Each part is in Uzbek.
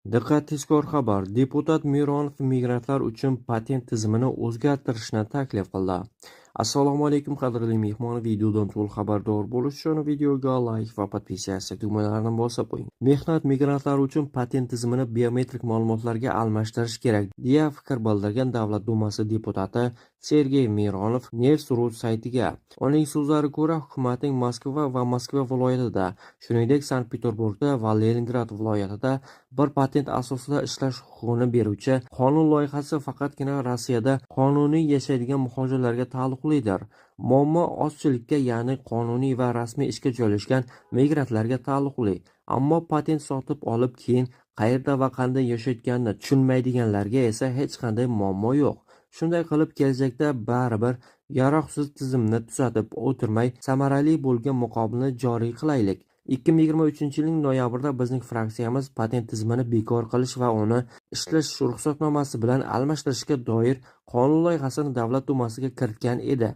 Diqqat, tezkor xabar! Deputat Mironov migrantlar uchun patent tizimini o'zgartirishni taklif qildi. Assalomu alaykum, qadrli mehmon! Videodan to'liq xabardor bo'lish uchun videoga layk va подписаться tugmalarini bosib qo'ying. Mehnat migrantlari uchun patent tizimini biometrik ma'lumotlarga almashtirish kerak, deya fikr bildirgan Davlat dumasi deputati Sergey Mironov News.ru saytiga. Uning so'zlariga ko'ra, hukumatning Moskva va Moskva viloyatida, shuningdek, Sankt-Peterburgda va Leningrad viloyatida bir patent asosida ishlash huquqini beruvchi qonun loyihasi faqatgina Rossiyada qonuniy yashaydigan muhojirlarga taalluqlidir. Muammo ozchilikka, ya'ni qonuniy va rasmiy ishga joylashgan migrantlarga taalluqli, ammo patent sotib olib, keyin qayerda va qanday yashayotganini tushunmaydiganlarga esa hech qanday muammo yo'q. Shunday qilib, kelajakda baribir yaroqsiz tizimni tuzatib o'tirmay, samarali bo'lgan muqobilni joriy qilaylik. 2023-yilning noyabrida bizning fraksiyamiz patent tizimini bekor qilish va uni ishlash ruxsatnomasi bilan almashtirishga doir qonun loyihasini Davlat dumasiga kiritgan edi.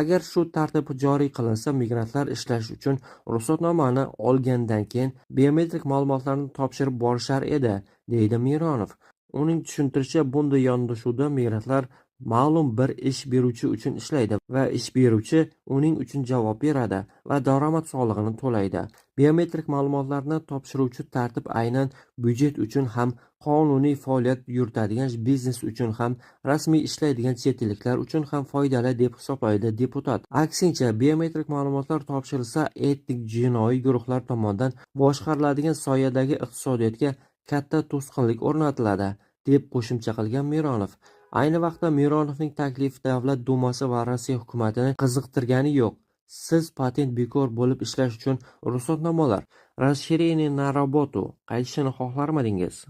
Agar shu tartib joriy qilinsa, migrantlar ishlash uchun ruxsatnomani olgandan keyin biometrik ma'lumotlarni topshirib borishar edi, deydi Mironov. Uning tushuntirishicha, bunday yondashuvda migrantlar ma'lum bir ish beruvchi uchun ishlaydi va ish beruvchi uning uchun javob beradi va daromad solig'ini to'laydi. Biometrik ma'lumotlarni topshiruvchi tartib aynan byudjet uchun ham, qonuniy faoliyat yuritadigan biznes uchun ham, rasmiy ishlaydigan chet elliklar uchun ham foydali, deb hisoblaydi deputat. Aksincha, biometrik ma'lumotlar topshirilsa, etnik jinoiy guruhlar tomonidan boshqariladigan soyadagi iqtisodiyotga katta to'sqinlik o'rnatiladi, deb qo'shimcha qilgan Mironov. Ayni vaqtda Mironovning taklifi Davlat dumasi va Rossiya hukumatini qiziqtirgani yo'q. Siz patent bekor bo'lib, ishlash uchun ruxsatnomalar, разрешение на работу, qaytishini xohlarmidingiz?